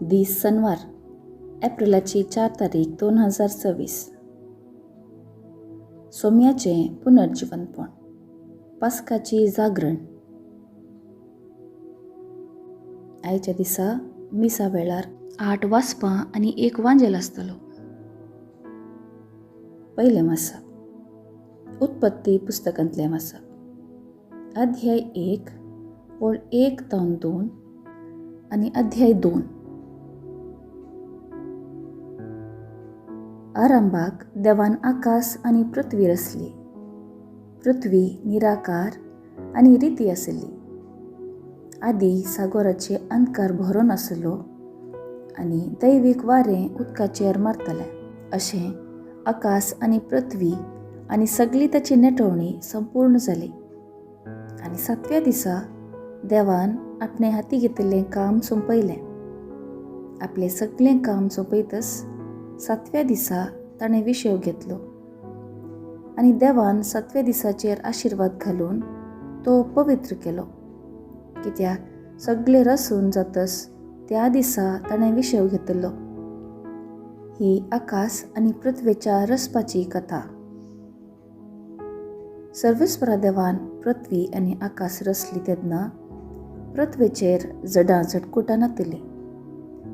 दीस सनवार, एप्रिलाची 4 तारीख 2026. सोम्याचें पुनर्जिवनपण, पास्काची जागरण. आयच्या दिसा मिसा वेळार 8 वाजपां आनी 1 वांजेल आसतलो. पयलें वाचप उत्पत्ती पुस्तकांतलें वाचप, अध्याय 1 ओळ 1 तावन 2 आनी अध्याय 2. आरंभाक देवान आकाश आनी पृथ्वी रचली. पृथ्वी निराकार आनी रिती आसली. आदी सागोराचे अंधकार भरून आसलो आनी दैवीक वारें उदकाचेर मारतलें. अशें आकाश आनी पृथ्वी आनी सगळी ताची नेटवणी संपूर्ण जाली. आनी 7व्या दिसा देवान आपणे हाती घेतिल्लें काम सोंपयलें. आपलें सगळें काम सोंपयतच 7व्या दिसा ताणें विशेव घेतलो आनी देवान 7व्या दिसाचेर आशिर्वाद घालून तो पवित्र केलो. कित्याक सगळें रसून जातच त्या दिसा ताणें विशेव घेतिल्लो. ही आकाश आनी पृथ्वेच्या रसपाची कथा. सर्वेस्परा देवान पृथ्वी आनी आकाश रसली तेन्ना पृथ्वेचेर जडां झटकुटां नातली.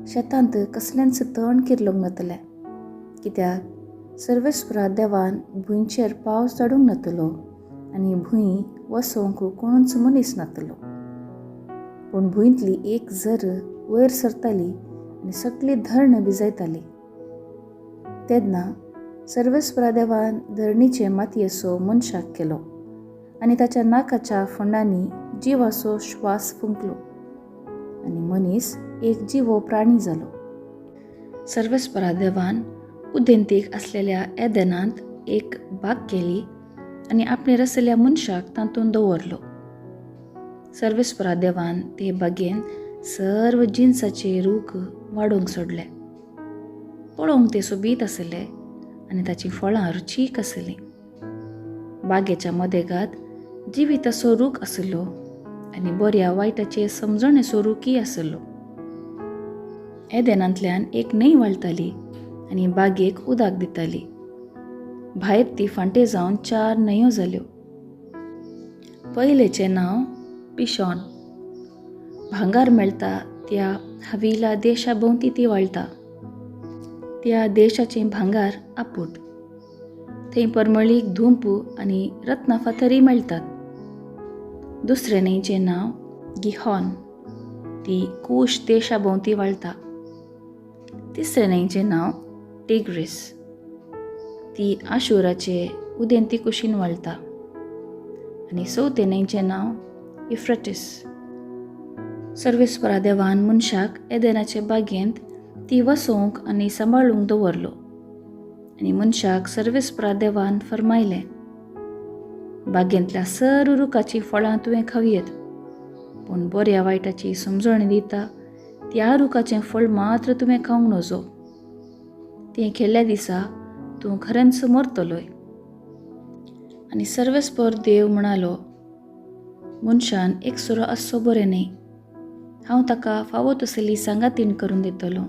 शेतांत कसलेंच तण किरलोंक नातलें. कित्याक सर्वेस्परा देवान भुंयचेर पावस धाडूंक नातलो आनी भूंय वसोवंक कोणूच मनीस नातलो. पूण भुंयतली एक जर वयर सरताली आनी सगळी धरण भिजयताली. तेन्ना सर्वेस्परा देवान धरणीचे मातयेचो मनशाक केलो आनी ताच्या नाकाच्या फोंडांनी जिवाचो श्वास फुंकलो आनी मनीस एक जिवो प्राणी जालो. सर्वेस्परा देवान उदेंतीक आसलेल्या एदेनांत एक बाग केली आनी आपणे रसल्या मनशाक तातूंत दवरलो. सर्वेस्परा देवान ते बागेन सर्व जिनसाचे रूख वाडोवंक सोडले. पळोवंक ते सोबीत आसले आनी ताचीं फळां रुचीक आसलीं. बागेच्या मदेगात जिविताचो रूख आसलो आनी बऱ्या वायटाचे समजणेचो रुखय आसलो. एदेनांतल्यान एक न्हंय व्हाळटाली आनी बागेक उदक दिताली. भायर ती फांटे जावन 4 न्हंयो जाल्यो. पयलेचें नांव पिशॉन. भांगार मेळटा त्या हविला देशा भोंवती ती व्हाळटा. त्या देशाचें भांगार आपूट. थंय परमळीक धुंप आनी रत्ना फातरी मेळटात. दुसरें न्हंयचें नांव गिहॉन. ती कूश देशा भोंवती व्हाळटा. तिसरें न्हंयचें नांव टिग्रीस. ती आशुराचे उदेंती कुशीन व्हाळटा. आनी चवथें न्हंयचें नांव इफ्रटीस. सर्वेस्परा देवान मनशाक एदेनाचे बागेंत ती वसोवंक आनी सांबाळूंक दवरलो आनी मनशाक सर्वेस्परा देवान फर्मायलें, बागेंतल्या सर्व रुखाचीं फळां तुवें खावयेत, पूण बऱ्या वायटाची समजणी दिता त्या रुखाचें फळ मात्र तुवें खावंक नजो. तें खेल्ल्या दिसा तूं खरेंच मरतलोय. आनी सर्वेस्पर देव म्हणालो, मनशान एकसुरो आसचो बरें न्हय. हांव ताका फावो तसली सांगातीण करून दितलो.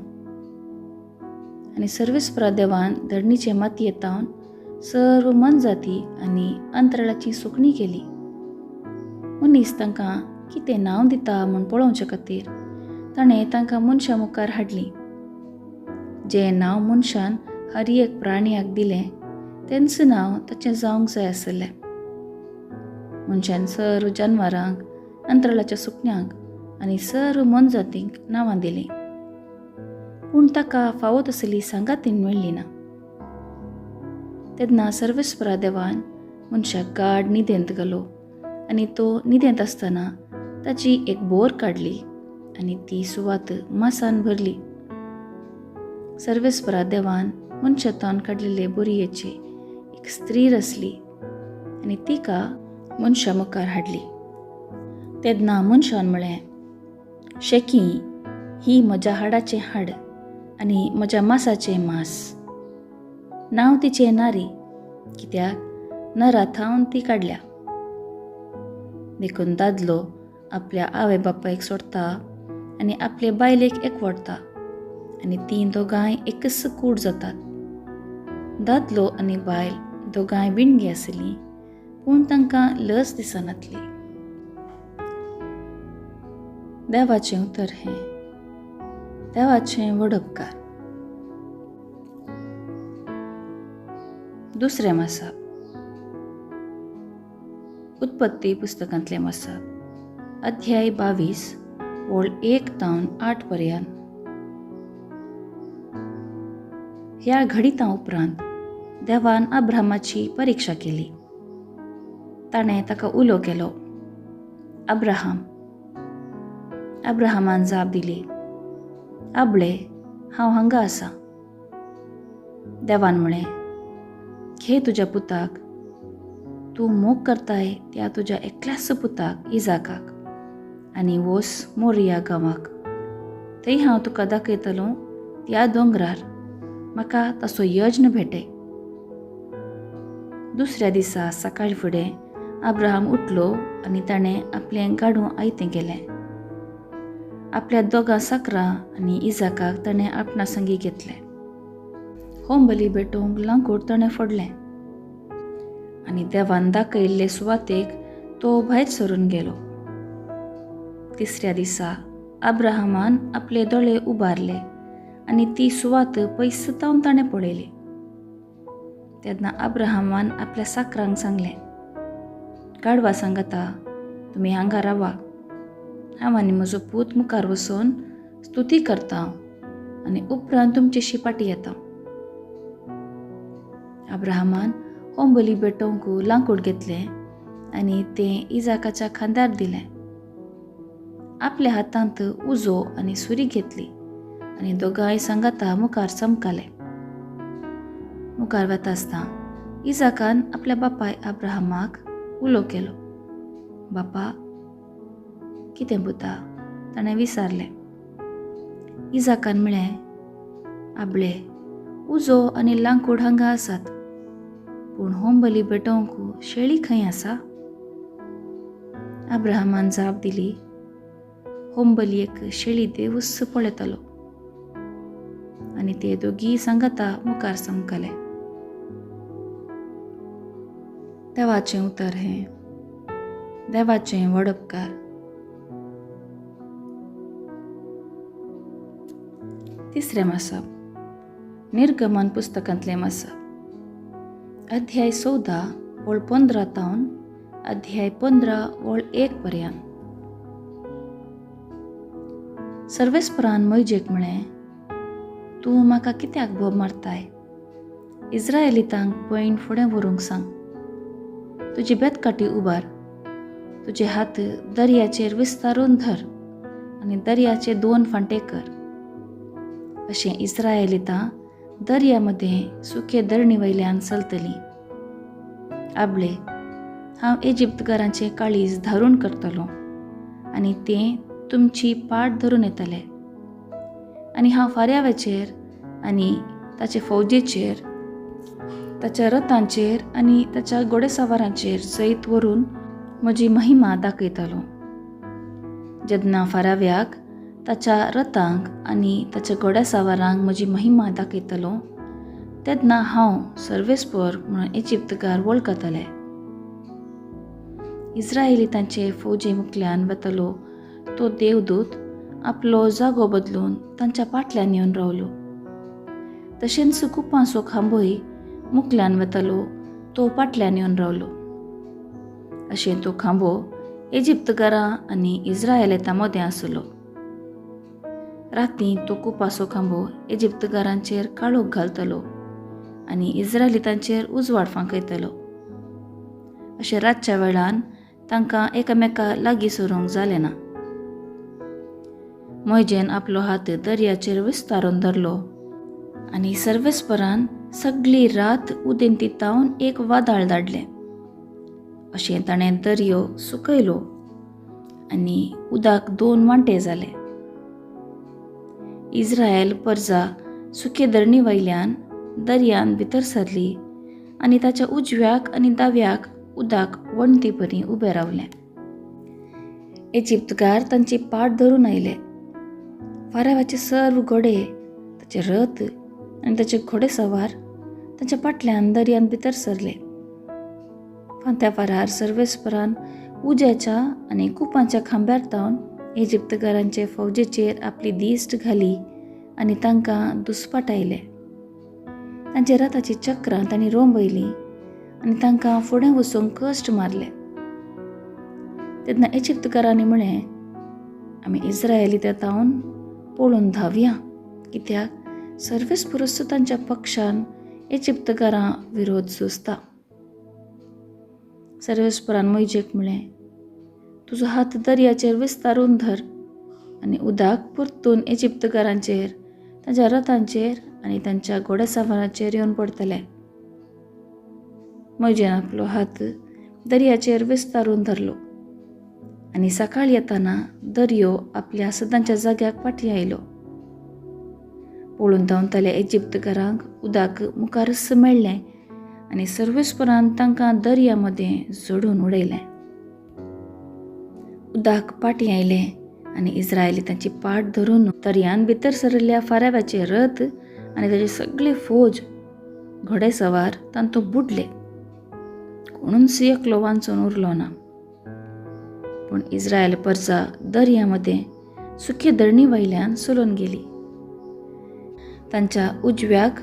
आनी सर्वेस्परा देवान धरणीचे मातयेंत सर्व मनजाती आनी अंतराळाची सुकणी केली. मनीस तांकां कितें नांव दिता म्हूण पळोवचे खातीर ताणें तांकां मनशां मुखार हाडलीं. जें नांव मनशान हर एक प्राणयाक दिलें तेंच नांव ताचें जावंक जाय आसलें. मनशान सर्व जानवरांक, अंतराळाच्या सुकण्यांक आनी सर्व मनजातींक नांवां दिलीं, पूण ताका फावो तसली सांगातीन मेळ्ळी ना. तेन्ना सर्वेस्परा देवान मनशाक गाड न्हिदेंत घालो आनी तो न्हिदेंत आसतना ताची एक बोर काडली आनी ती सुवात मासान भरली. सर्वेस्परा देवान मनशांतल्यान काडलेले बोरयेची एक स्त्री रचली आनी तिका मनशा मुखार हाडली. तेन्ना मनशान म्हळें, शेकी ही म्हज्या हाडाचें हाड आनी म्हज्या मासाचें मास. नांव तिचें नारी, कित्याक नरा थावन ती काडल्या. देखून दादलो आपल्या आवय बापायक सोडटा आनी आपले बायलेक एकवटता आनी तीं दोगांय एकच कूड जातात. दादलो आनी बायल दोगांय बिणगी आसलीं, पूण तांकां लज दिसनातली. देवाचें उतर हें. देवाचें वडपकार. दुसरें मासाप. उत्पत्ती पुस्तकांतलें मासाप, अध्याय 22 ओळ 1 तावन 8 पर्यंत. ह्या घडितां उपरांत देवान अब्राहमाची परिक्षा केली. ताणें ताका उलो केलो, अब्राहम. अब्राहमान जाप दिली, आबळे, हांव हांगा आसा. देवान म्हळें, घे तुज्या पुताक, तूं मोग करताय त्या तुज्या एकल्याच पुताक इजाकाक, आनी वोस मोरिया गांवाक. थंय हांव तुका दाखयतलो त्या दोंगरार म्हाका ताचो यज्ञ भेटय. दुसऱ्या दिसा सकाळ फुडें अब्राहम उठलो आनी ताणें आपलें गाडूं आयतें केलें. आपल्या दोगां साकरां आनी इजाकाक ताणें आपणा संगी घेतलें. होमबली भेटोवंक लांकूड ताणें फोडलें आनी देवान दाखयल्ले सुवातेक तो भायर सरून गेलो. तिसऱ्या दिसा अब्राहमान आपले दोळे उबारले आनी ती सुवात पयस तावन ताणें पळयली. तेन्ना अब्राहमान आपल्या साकरांक सांगलें, गाडवा सांगाता तुमी हांगा रावा, हांव आनी म्हजो पूत मुखार वचून स्तुती करता आनी उपरांत तुमचेशी फाटी येता. अब्राहमान होमबली भेटोवंक लांकूड घेतलें आनी तें इजाकाच्या खांद्यार दिलें. आपल्या हातांत उजो आनी सुरी घेतली आनी दोगांय सांगाता मुखार चमकाले. मुखार वता आसतना इजाकान आपल्या बापाय अब्राहमाक उलो केलो, बापा. कितें पुता? ताणें विचारलें. इजाकान म्हळें, आबळे, उजो आनी लांकूड हांगा आसात, पूण होमबली भेटोवंक शेळी खंय आसा? अब्राहमान जाप दिली, होमबलयेक शेळी देवूच पळयतालो. आनी ते दोगी सांगाता मुखार चमकले. देवाचें उतर हें. देवाचें वडपकार. तिसरें मासाप. निर्गमन पुस्तकांतलें मासाप, अध्याय 14 ओळ 15 तावन अध्याय 15 ओळ 1 पर्यंत. सर्वेस्परान मोयजेक म्हळें, तूं म्हाका कित्याक बोब मारताय? इस्रायलितांक पयण फुडें व्हरूंक सांग. तुजी बेतकाठी उबार, तुजे हात दर्याचेर विस्तारून धर आनी दर्याचे 2 फांटे कर. अशें इस्रायलितां दर्या मदें सुके धरणी वयल्यान चलतलीं. आबळे, हांव इजिप्तकारांचें काळीज धारून करतलो आनी तें तुमची पाट धरून येतले. आनी हांव फार्यावेचेर आनी ताचे फौजेचेर, ताच्या रथांचेर आनी ताच्या घोडेसवारांचेर जैत व्हरून म्हजी महिमा दाखयतलो. जेन्ना फाराव्याक, ताच्या रथांक आनी ताच्या घोडेसवारांक म्हजी महिमा दाखयतलो, तेन्ना हांव सर्वेस्पर म्हणून इजिप्तकार वळखतले. इस्रायली तांचे फौजे मुखल्यान वतलो तो देवदूत आपलो जागो बदलून तांच्या फाटल्यान येवन रावलो. तशेंच कुपांचो खांबोय मुखल्यान वतलो तो फाटल्यान येवन रावलो. अशें तो खांबो इजिप्तकारां आनी इस्रायलितां मदें आसलो. राती तो कुपाचो खांबो इजिप्तकारांचेर काळोख घालतलो आनी इस्रायलितांचेर उजवाड फांकयतलो. अशें रातच्या वेळान तांकां एकामेका लागीं सरूंक जालें ना. मोयजेन आपलो हात दर्याचेर विस्तारून धरलो आनी सर्वेस्परान सगळी रात उदेंती तावन एक वादळ धाडलें. अशें ताणें दर्यो सुकयलो आनी उदक 2 वांटे जाले. इस्रायल परजा सुके धरणी वयल्यान दर्यान भितर सरली आनी ताच्या उजव्याक आनी दाव्याक उदक वण्टी परी उबें रावलें. इजिप्तकार तांची पाट धरून आयले. फारावाचे सर्व घोडे, ताचे रथ आनी ताचे घोडेसवार ताच्या फाटल्यान दर्यांत भितर सरले. फांत्या फारार सर्वेस्परान उज्याच्या आनी कुपांच्या खांब्यार तावन इजिप्तकारांचे फौजेचेर आपली दिश्ट घाली आनी तांकां दुस्पाटायले. तांच्या रथाची चक्रां तांणी रोंबयलीं आनी तांकां फुडें वचूंक कश्ट मारले. तेन्ना इजिप्तकारांनी म्हळें, आमी इस्रायली तावन पळून धांवया, कित्याक सर्वेस्परूच तांच्या पक्षान इजिप्तकारां विरोध सोंसता. सर्वेस्परान मोयजेक म्हळें, तुजो हात दर्याचेर विस्तारून धर आनी उदक परतून इजिप्तकारांचेर, तांच्या रथांचेर आनी तांच्या घोडेसवारांचेर येवन पडटलें. मोयजेन आपलो हात दर्याचेर विस्तारून धरलो आनी सकाळ येताना दर्यो आपल्या सदांच्या जाग्याक फाटीं आयलो. पळून धांवतल्या इजिप्तकारांक उदक मुखारच मेळ्ळें आनी सर्वेस्परान तांकां दर्या मदें जोडून उडयलें. उदक फाटीं आयलें आनी इस्रायली तांची पाट धरून दर्यान भितर सरिल्ल्या फाराव्याचे रथ आनी ताची सगळी फौज घोडेसवार तांतूं बुडले. कोणूच एकलो वांचून उरलो ना. पूण इस्रायल परजा दर्या मदें सुके धरणी वयल्यान चलून गेली. तांच्या उजव्याक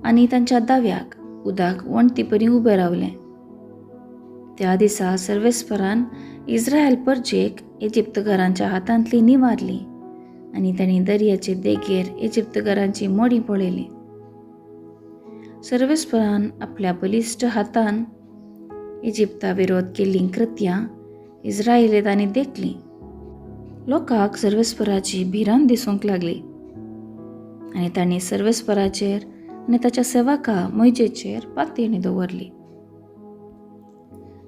आनी तांच्या दाव्याक उदक वण्टी परी उबें रावलें. त्या दिसा सर्वेस्परान इस्रायल परजेक इजिप्तकारांच्या हातांतली निवारली आनी तांणी दर्याचे देगेर इजिप्तकारांची मडीं पळयली. सर्वेस्परान आपल्या बलिश्ट हातान इजिप्ता विरोध केल्लीं कृत्यां इस्रायलितांनी देखलीं. लोकांक सर्वेस्पराची भिरांत दिसूंक लागली आनी तांणी सर्वेस्पराचेर आनी ताच्या सेवका मोयजेचेर पातयेणी दवरली.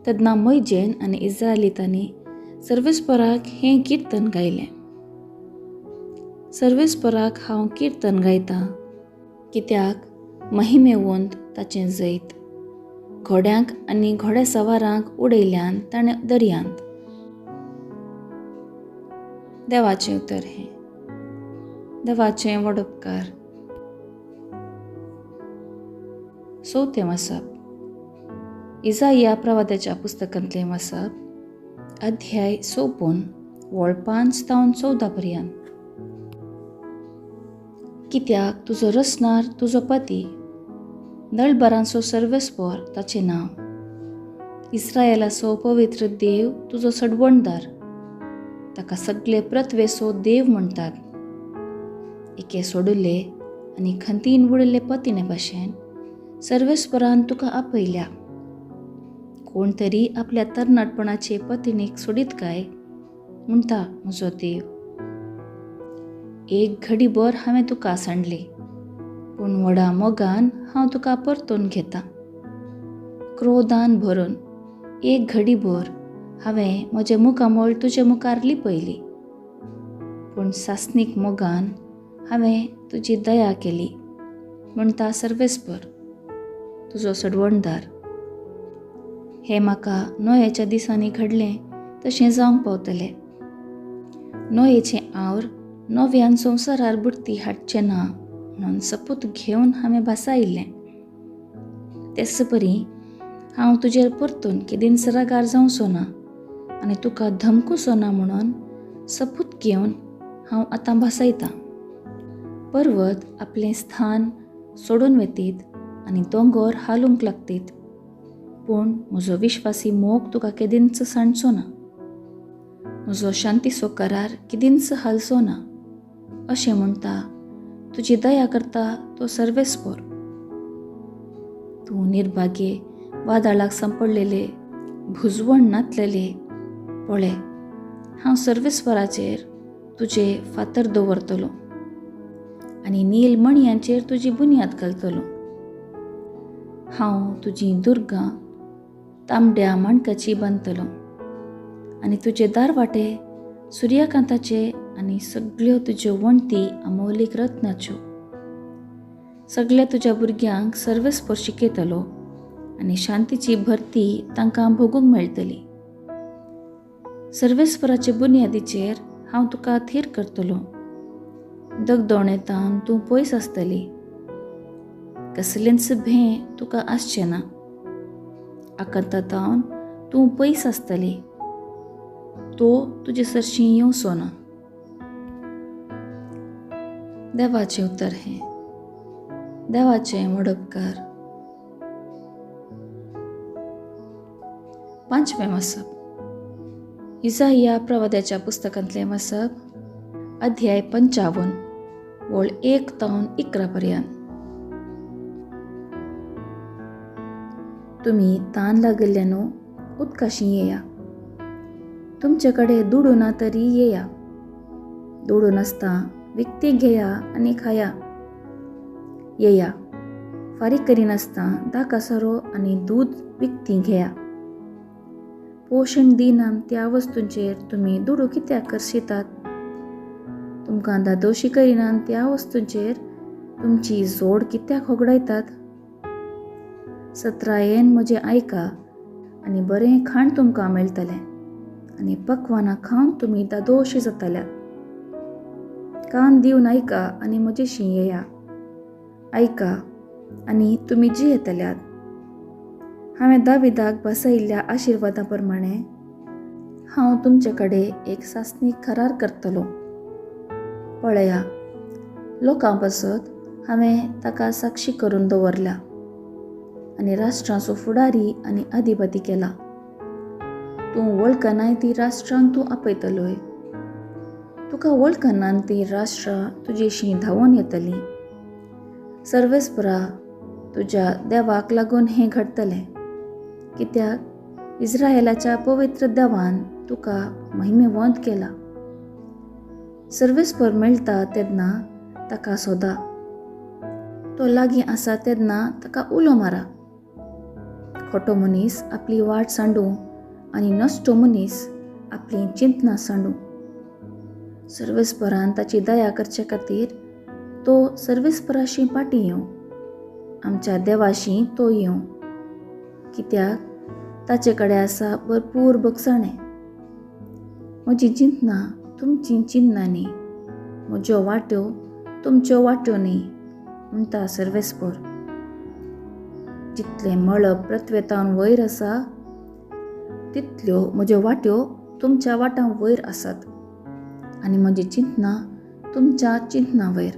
तेन्ना मोयजेन आनी इस्रायलितांनी सर्वेस्पराक हें किर्तन गायलें. सर्वेस्पराक हांव किर्तन गायतां, कित्याक महिमेवंत ताचें जैत. घोड्यांक आनी घोडेसवारांक उडयल्यान ताणें दर्यांत. देवाचें उतर हें. देवाचें व्हड उपकार. चवथें वाचप इजाया प्रवाद्याच्या पुस्तकांतलें वाचप, अध्याय 54 वळ 5 तावन 14 पर्यंत. कित्याक तुजो रचणार तुजो पती, दळबरांचो सर्वेस्पर ताचें नांव, इस्रायलाचो पवित्र देव तुजो सडवणदार, ताका सगळे पृथ्वेचो देव म्हणटात. एके सोडिल्ले आनी खंतीन बुडिल्ले पतिणे भाशेन सर्वेस्परान तुका आपयल्या. कोण तरी आपल्या तरणाटपणाचे पतिणीक सोडीत काय म्हणटा म्हजो देव. एक घडीभर हांवें तुका सांडली, पूण व्हडा मोगान हांव तुका परतून घेता. क्रोधान भरून एक घडीभर हांवें म्हजें मुखामळ तुजे मुखार लिपयली, पूण सासणीक मोगान हांवें तुजी दया केली म्हणटा सर्वेस्पर तुजो सडवणदार. हें म्हाका नोयेच्या दिसांनी घडलें तशें जावंक पावतलें. नोयेचें आवर नव्यान संवसारार बुडती हाडचें ना म्हणून सपूत घेवन हांवें भासायिल्लें. तेच परी हांव तुजेर परतून केदींच रागार जावचो ना आनी तुका धमकुचो ना म्हणून सपूत घेवन हांव आतां भासायतां. पर्वत आपलें स्थान सोडून वेतीत आनी दोंगर हालूंक लागतीत, पूण म्हजो विश्वासी मोग तुका केदींच सांडचो ना, म्हजो शांतीचो करार केदींच हालचो ना, अशें म्हणटा तुजी दया करता तो सर्वेस्पर. तूं निर्भागे वादळाक सांपडलेले, भुजवण नातलेले, पळय हांव सर्वेस्पराचेर तुजे फातर दवरतलो आनी नील मणयांचेर तुजी बुन्याद घालतलो. हांव तुजी दुर्गां तांबड्या माणकाची बांदतलो आनी तुजे दारवाटे सुर्यकांताचे आनी सगळ्यो तुज्यो वण्टी अमोलीक रत्नाच्यो. सगळ्या तुज्या भुरग्यांक सर्वेस्पर शिकयतलो आनी शांतीची भरती तांकां भोगूंक मेळटली. सर्वेस्पराचे बुन्यादीचेर हांव तुका थीर करतलो दगदोणेतावन तूं पयस आसतली. कसलेंच भें तुका आसचें ना. आकांतातावन तूं पयस आसतली. तो तुजे सरशीं येवचो ना. देवाचें उतर हें. देवाचें व्हड उपकार. पांचवें वाचप. इजाया प्रवाद्याच्या पुस्तकांतलें वाचप, अध्याय 55 वळ 1 तावन 11 पर्यंत. तुमी तान लागिल्ल्यानो उदकाशी येया. तुमचे कडेन दुडू ना तरी येया. दुडू नासता विकती घेया आनी खाया. येया, फारीक करिनासता दाकासरो आनी दूद विकती घेया. पोशण दिना त्या वस्तूंचेर तुमी दुडू कित्याक करशितात? तुमकां दादोशी करिना त्या वस्तूंचेर तुमची जोड कित्याक होगडायतात? सत्रायेन म्हजें आयका आनी बरें खाण तुमकां मेळटलें आनी पकवानां खावन तुमी दादोशी जातल्यात. कान दिवन आयका आनी म्हजेशी येया. आयका आनी तुमी जियेतल्यात. हांवें दाविदाक बसयिल्ल्या आशिर्वादा प्रमाणे हांव तुमचे कडेन एक सासणी करार करतलो. पळया, लोकां पासत हांवें ताका साक्षी करून दवरल्या आनी राष्ट्रांचो फुडारी आनी अधिपती केला. तूं वळखनाय ती राष्ट्रांक तूं आपयतलोय. तुका वळखनान ती राष्ट्रां तुजेशी धांवून येतलीं. सर्वेस्परा तुज्या देवाक लागून हें घडटलें, कित्याक इस्रायलाच्या पवित्र देवान तुका महिमेवंत केला. सर्वेस्पर मेळटा तेन्ना ताका सोदा. तो लागीं आसा तेन्ना ताका उलो मारा. खोटो मनीस आपली वाट सांडूं आनी नश्टो मनीस आपली चिंतना सांडूं. सर्वेस्परान ताची दया करचे खातीर तो सर्वेस्पराशी पाटी येवं, आमच्या देवाशी तो येवं, कित्याक ताचे कडेन आसा भरपूर बगसाणें. म्हजी चिंतना तुमची चिंतना न्ही, म्हज्यो वाट्यो तुमच्यो वाट्यो न्ही, म्हणटा सर्वेस्पर. जितलें मळब पृथ्वेतावन वयर आसा तितल्यो म्हज्यो वाट्यो तुमच्या वाटां वयर आसात आनी म्हजी चिंतना तुमच्या चिंतना वयर.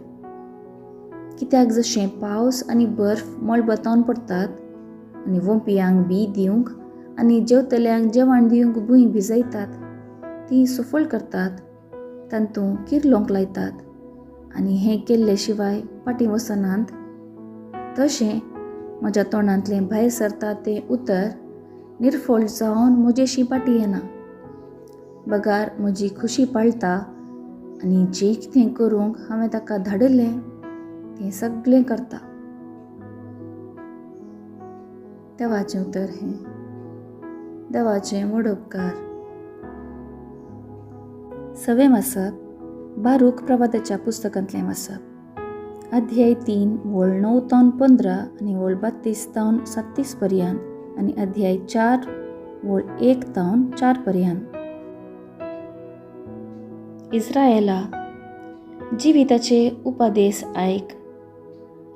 कित्याक जशें पावस आनी बर्फ मळबातावन पडटात आनी वोंपयांक बी दिवंक आनी जेवतल्यांक जेवण दिवंक भूंय भिजयतात, ती सुफळ करतात, तातूंत किरलोंक लायतात आनी हें केल्ले शिवाय फाटीं वचनात, तशें म्हज्या तोंडांतलें भायर सरता तें उतर निर्फळ जावन म्हजेशी फाटीं येना, बगार म्हजी खुशी पाळटा आनी जें कितें करूंक हांवें ताका धाडिल्लें तें सगळें करता. देवाचें उतर हें. देवाचें व्हड उपकार. सवें वाचप बारूक प्रवादाच्या पुस्तकांतलें वाचप, अध्याय 3 वळ 9 तावन 15 आनी वळ 32 तावन 37 पर्यंत आनी अध्याय 4 वळ 1 तावन 4 पर्यंत. इस्रायला, जिविताचे उपदेश आयक,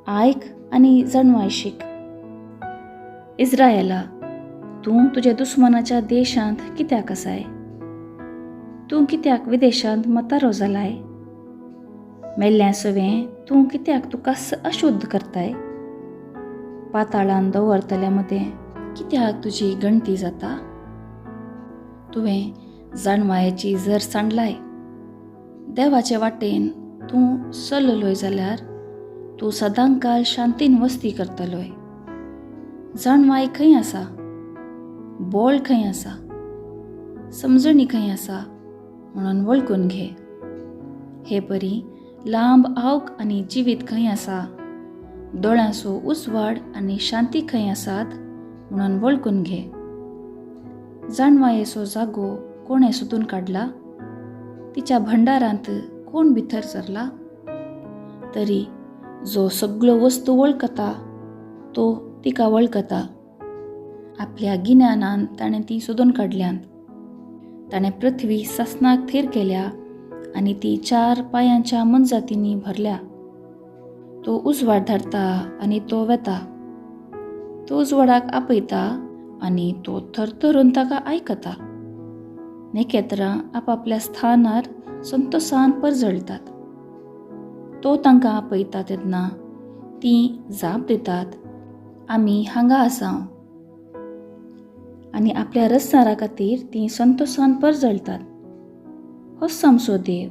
आयक आनी जाणवाय शीक. इस्रायला, तूं तुज्या दुस्मानाच्या देशांत कित्याक आसाय? तूं कित्याक विदेशांत म्हातारो जालाय? मेल्ल्या सवें तूं कित्याक तुका अशुद्ध करताय? पाताळान दवरतल्या मदें कित्याक तुजी गणती जाता? तुवें जाणवायेची जर सांडलाय. देवाचे वाटेन तूं चललोय जाल्यार तूं सदांकाल शांतीन वस्ती करतलोय. जाणवाय खंय आसा? बोळ खंय आसा? समजणी खंय आसा म्हणून वळखून घे. हे परी लांब आवक आनी जिवीत खंय आसा? दोळ्यांचो उजवाड आनी शांती खंय आसात म्हणून वळखून घे. जाणवायेचो जागो कोणें सोदून काडला? तिच्या भंडारांत कोण भितर सरला? तरी जो सगळ्यो वस्तू वळखता तो तिका वळखता. आपल्या गिन्यानान ताणें ती सोदून काडल्यांत. ताणें पृथ्वी सासणाक थीर केल्या आनी ती 4 पांयांच्या मनजातींनी भरल्या. तो उजवाड धाडटा आनी तो वेता, तो उजवाडाक आपयता आनी तो थरथरून ताका आयकता. नखेत्रां आपापल्या स्थानार संतोसान परजळटात. तो तांकां आपयता तेन्ना तीं जाप दितात, आमी हांगा आसा. आनी आपल्या रसनारा खातीर तीं संतोसान परजळटात. होच आमचो देव,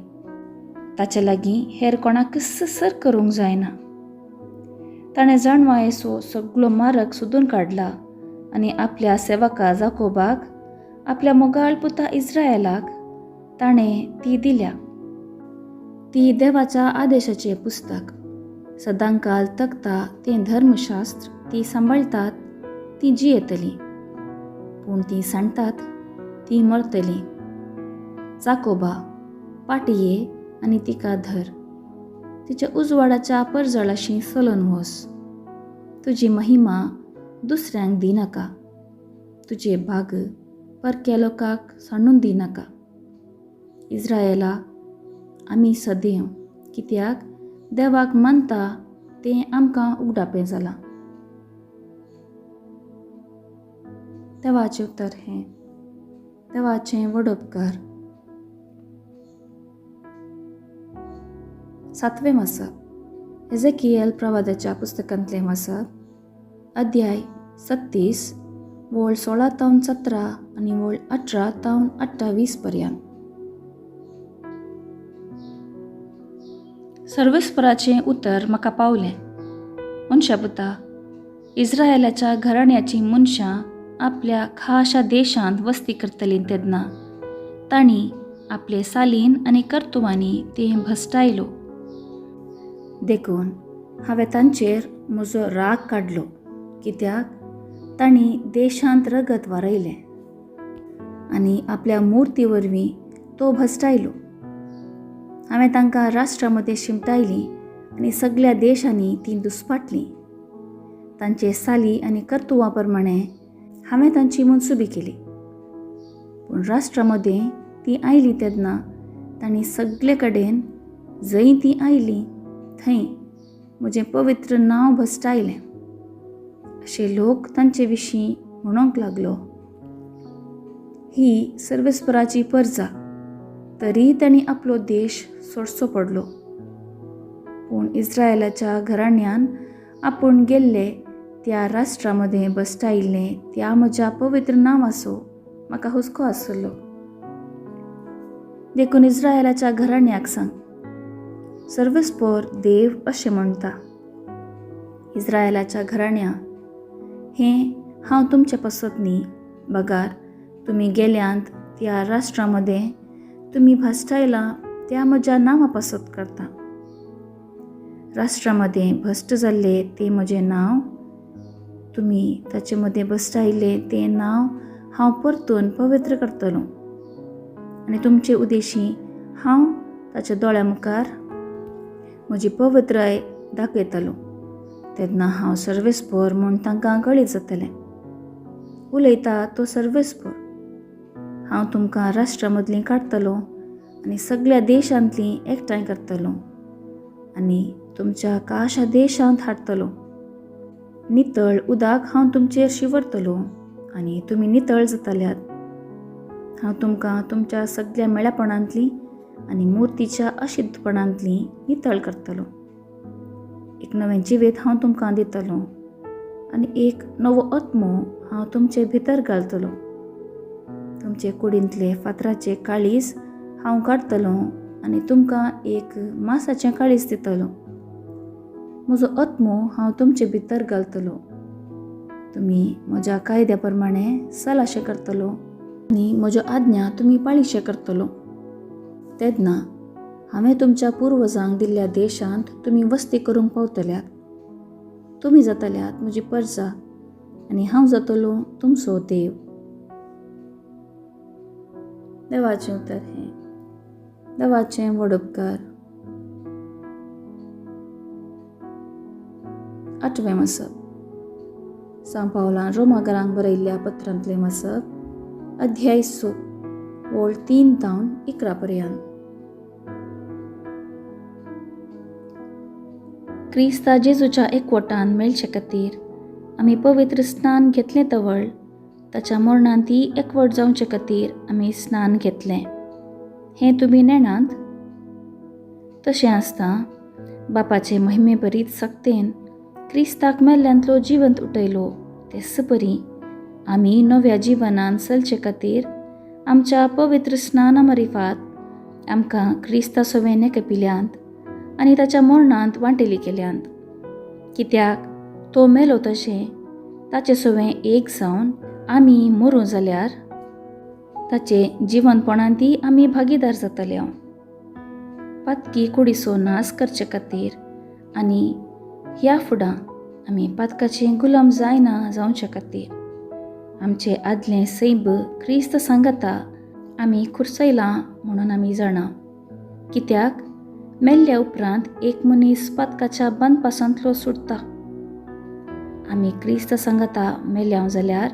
ताचे लागीं हेर कोणाकच सर करूंक जायना. ताणें जाणवायेचो सगळो मार्ग सोदून काडला आनी आपल्या सेवका जाकोबाक, आपल्या मोगाळ पुता इस्रायलाक ताणें ती दिल्या. ती देवाच्या आदेशाचें पुस्तक, सदांकाल तकता तें धर्मशास्त्र ती सांबाळटात, ती जियेतली. पूण ती सांडटात, ती मरतली. जाकोबा, पाटये आनी तिका धर, तिच्या उजवाडाच्या परजळाशी चलून वस. तुजी महिमा दुसऱ्यांक दिनाका, तुजे भाग परक्या लोकांक सांडून दिनाका. इस्रायला, आमी सदैव कित्याक देवाक मानता तें आमकां उगडापें जालां. देवाचें उतर हें, देवाचें व्हड उपकार. 7वें मासप, एजेकियल प्रवादाच्या पुस्तकांतलें मासप, अध्याय 36, वळ 16 तावन 17 आनी वळ 18 तावन 28 पर्यंत. सर्वेस्पराचें उतर म्हाका पावलें. मनशा पुता, इस्रायलाच्या घराण्याचीं मनशां आपल्या खाशा देशांत वस्ती करतलीं तेन्ना तांणी आपले सालीन आनी कर्तुवांनी तें भस्टायलो. देखून हांवें तांचेर म्हजो राग काडलो, कित्याक तांणी देशांत रगत वारयलें आनी आपल्या मुर्ती वरवीं तो भस्टायलो. हांवें तांकां राष्ट्रा मदें शिमटायलीं आनी सगल्या देशांनी तीं दुस्पाटलीं. तांचे साली आनी कर्तुवां प्रमाणें हांवें तांची मनसुबी केली. पूण राष्ट्रा मदें तीं आयलीं तेन्ना तांणी सगले कडेन जंय तीं आयलीं थंय म्हजें पवित्र नांव भस्टायलें. अशे लोक तांचे विशीं म्हणूंक लागलो, ही सर्वेस्पराची परजा. तरी तांणी आपलो देश सोडचो पडलो. पूण इस्रायलाच्या घराण्यान आपूण गेल्ले त्या राष्ट्रा मदें भस्टायिल्लें त्या म्हज्या पवित्र नांवाचो म्हाका हुस्को आसलो. देखून इस्रायलाच्या घराण्याक सांग, सर्वेस्पर देव अशें म्हणटा, इस्रायलाच्या घराण्या, हें हांव तुमचे पासत न्ही, बगार तुमी गेल्यांत त्या राष्ट्रा मदें तुमी भस्टायलां त्या म्हज्या नांवा पासत करता. राष्ट्रा मदें भश्ट जाल्लें तें म्हजें नांव, तुमी ताचे मदें भस्टायिल्लें तें नांव हांव परतून पवित्र करतलो आनी तुमचे उदेशी हांव ताच्या दोळ्या मुखार म्हजी पवित्राय दाखयतलो. तेन्ना हांव सर्वेस्पर म्हूण तांकां कळीत जातलें. उलयता तो सर्वेस्पर. हांव तुमकां राष्ट्रा मदलीं काडटलो आनी सगल्या देशांतलीं एकठांय करतलो आनी तुमच्या काशा देशांत हाडटलो. नितळ उदक हांव तुमचेर शिंवरतलो आनी तुमी नितळ जातल्यात. हांव तुमकां तुमच्या सगल्या मेळापणांतलीं आनी मुर्तीच्या अशिद्धपणांतलीं नितळ करतलो. एक नवें जिवीत हांव तुमकां दितलो आनी एक नवो आत्मो हांव तुमचे भितर घालतलो. तुमचे कुडींतले फातराचे काळीज हांव काडटलो आनी तुमकां एक मासाचें काळीज दितलो. म्हजो आत्मो हांव तुमचे भितर घालतलो. तुमी म्हज्या कायद्या प्रमाणें सलाशें करतलो आनी म्हज्यो आज्ञा तुमी पाळीशें करतलो. तेन्ना हांवें तुमच्या पुर्वजांक दिल्ल्या देशांत तुमी वस्ती करूंक पावतल्यात. तुमी जातल्यात म्हजी परजा आनी हांव जातलो तुमचो देव. देवाचें उतर हें, देवाचें व्हड उपकार. 8वें मासप, सांव पावलान रोमागरांक बरयल्ल्या पत्रांतलें मासप, अध्याय 6, वळ 3 तावन 11 पर्यंत. क्रिस्ता जेजूच्या एकवटान मेळचे खातीर आमी पवित्र स्नान घेतलें तवळ ताच्या मरणांत ती एकवट जावचे खातीर आमी स्नान घेतलें हें तुमी नेणात. तशें आसता बापाचे महिमे बरीत सक्तेन क्रिस्ताक मेल्ल्यांतलो जिवंत उठयलो तेच परी आमी नव्या जिवनान चलचे खातीर आमच्या पवित्र स्नाना मारिफात आमकां क्रिस्ता सवें नेकपिल्यांत आनी ताच्या मरणांत वांटेली केल्यांत. कित्याक तो मेलो तशें ताचे सवें एक जावन आमी मरूं जाल्यार ताचे जिवनपणांतय आमी भागीदार जातले. पातकी कुडीचो नाश करचे खातीर आनी ह्या फुडां आमी पातकाचे गुलाम जायना जावचे खातीर आमचे आदलें सैब क्रिस्त सांगता आमी खुर्सयलां म्हणून आमी जाणा. कित्याक मेल्ल्या उपरांत एक मनीस पातकाच्या बांदपासांतलो सुटता. आमी क्रिस्त सांगता मेल्या जाल्यार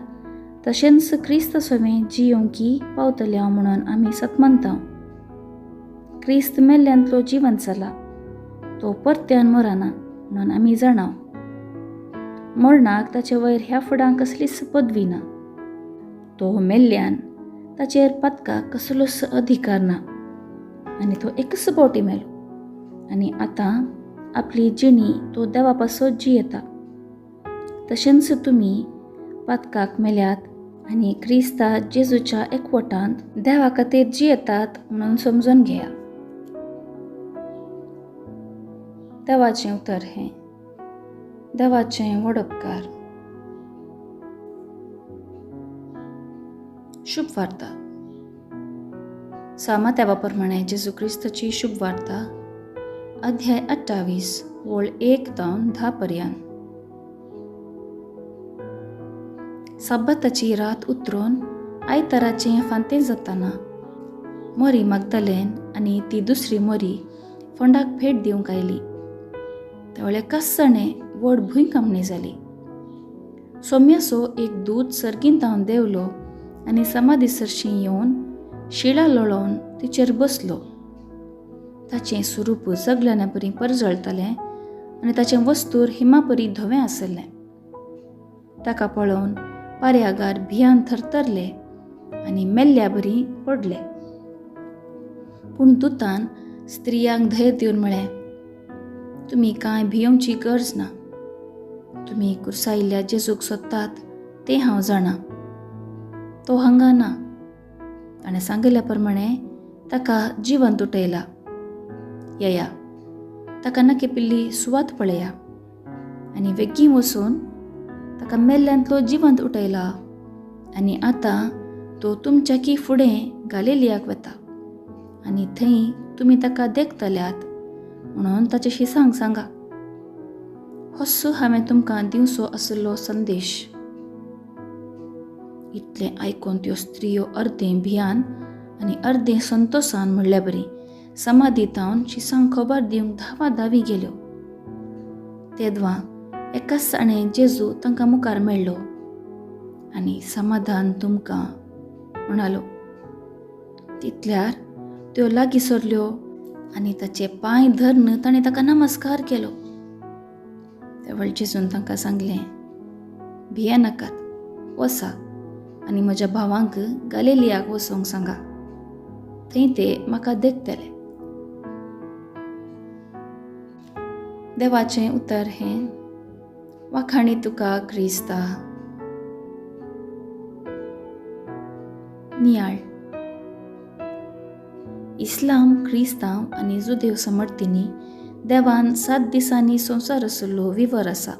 तशेंच क्रिस्त सवें जियोंकी पावतल्या म्हणून आमी सतमनता. क्रिस्त मेल्ल्यांतलो जिवंत जाला, तो परत्यान मरना म्हणून आमी जाणा. मरणाक ताचे वयर ह्या फुडां कसलीच पदवी ना. तो मेल्ल्यान ताचेर पातकाक कसलोच अधिकार ना आनी तो एकच फावटी मेलो आनी आतां आपली जिणी तो देवा पासत जियेता. तशेंच तुमी पातकाक मेल्यात आनी क्रिस्ता जेजूच्या एकवटांत देवा खातीर जियेतात म्हणून समजून घेया. देवाचें उतर हें देवाचें वडपकार. शुभ वार्ता. सामा देवा प्रमाणे जेजू क्रिस्ताची शुभ वार्ता, अध्याय 28 वळ 1 जावन 10 पर्यंत. साब्बाताची रात उतरून आयताराचें फांतें जाताना मोरी मागदलेन आनी ती दुसरी मोरी फोंडाक भेट दिवंक आयली. त्यावेळे कासाणे व्हड भुंयकांपणी जाली. सोम्यासो एक दूत सर्गींत हांव देंवलो आनी समाधी सरशीं येवन शिळा लोळोवन तिचेर बसलो. ताचें स्वरूप सगळ्यां परी परजळतालें आनी ताचें वस्तूर हिमापरी धवें आसलें. ताका पळोवन पारयागार भियान थरथरले आनी मेल्ल्या बरी पडले. पूण दुतान स्त्रियांक धैर्य दिवन म्हळें, तुमी कांय भियोवची गरज ना. तुमी कुर्सायिल्ल्या जेजूक सोदतात तें हांव जाणा. तो हांगा ना. ताणें सांगिल्ल्या प्रमाणे ताका जिवंत उठयला. येया, ताका नकेपिल्ली सुवात पळया आनी वेगीं वचून ताका मेल्ल्यांतलो जिवंत उठयला आनी आतां तो तुमच्याकी फुडें गालिलियाक वता आनी थंय तुमी ताका देखतल्यात म्हणून ताच्याशी सांगा. होसो हांवें तुमकां दिवचो आशिल्लो संदेश. इतलें आयकून त्यो स्त्रियो अर्दें भियान आनी अर्दें संतोसान म्हणल्या बरी समाधी तावन शिसांक खबर दिवंक धांवा धांवी गेल्यो. तेदवां एकाच साणें जेजू तांकां मुखार मेळ्ळो आनी समाधान तुमकां म्हणालो. तितल्यार त्यो लागीं सरल्यो आनी ताचे पांय धरून ताणें ताका नमस्कार केलो. त्या जेजून तांकां सांगलें, भियेनाकात, वसा आनी म्हज्या भावांक गालिलियाक वचोंक सांगा, थंय ते म्हाका देखतले. देवाचें उतर हें. वाखाणी तुका क्रिस्ता. नियाळ. इस्लाम, क्रिस्तांव आनी जुदेव समर्थींनी देवान 7 दिसांनी संवसार आशिल्लो विवर आसा.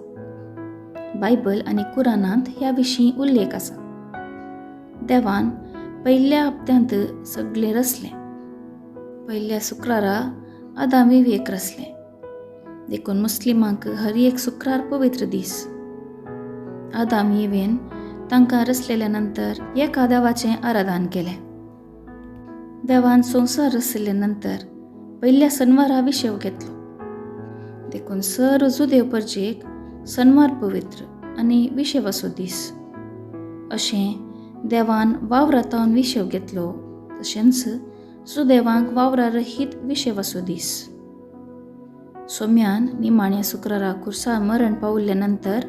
बायबल आनी कुराणांत ह्या विशीं उल्लेख आसा. देवान पयल्या हप्त्यांत सगळें रचलें. पयल्या शुक्रारा आदाम विवेक रचलें. देखून मुस्लिमांक हर एक शुक्रार पवित्र दीस. आदाम येवेन तांकां रचलेल्या नंतर एका देवाचें आराधन केलें. देवान संवसार रचले नंतर पयल्या सनवारा विशेव घेतलो. देखून सर्व जुदेव परजेक सनवार पवित्र आनी विशेवाचो दीस. अशें देवान वावरातावन विशेव घेतलो तशेंच सुदेवांक वावरा रहीत विशेवाचो दीस. सोम्यान निमाण्या शुक्रारा खुर्सार मरण पावल्या नंतर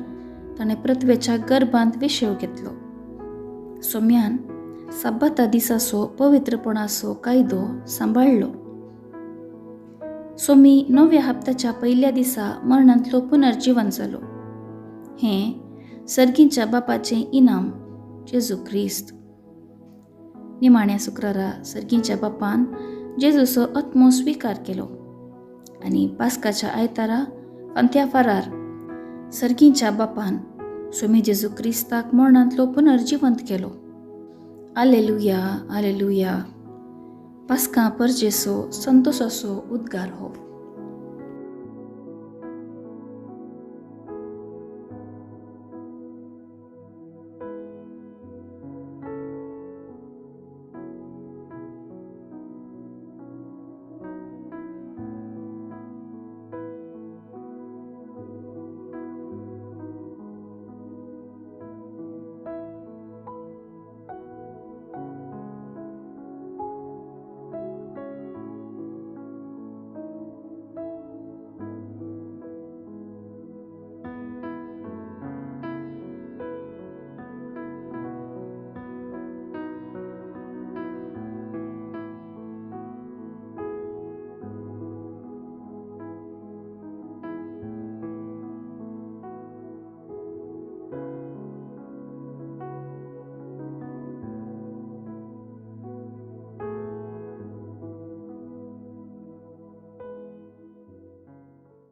ताणें पृथ्वेच्या गर्भांत विशेव घेतलो. सोम्यान सब्बाता दिसाचो पवित्रपणाचो कायदो सांबाळ्ळो. सोमी नव्या हप्त्याच्या पयल्या दिसा मरणांतलो पुनर्जीवन जालो. हें सर्गींच्या बापाचें इनाम जेजू क्रिस्त. निमाण्या शुक्रारा सर्गींच्या बापान जेजूचो आत्मो स्विकार केलो आनी पास्काच्या आयतारा फांत्या फारार सर्गींच्या बापान स्वामी जेजू क्रिस्ताक मरणांतलो पुनर्जिवंत केलो. आलेलुया, आलेलुया. पास्का परजेसो संतोसाचो उद्गार हो.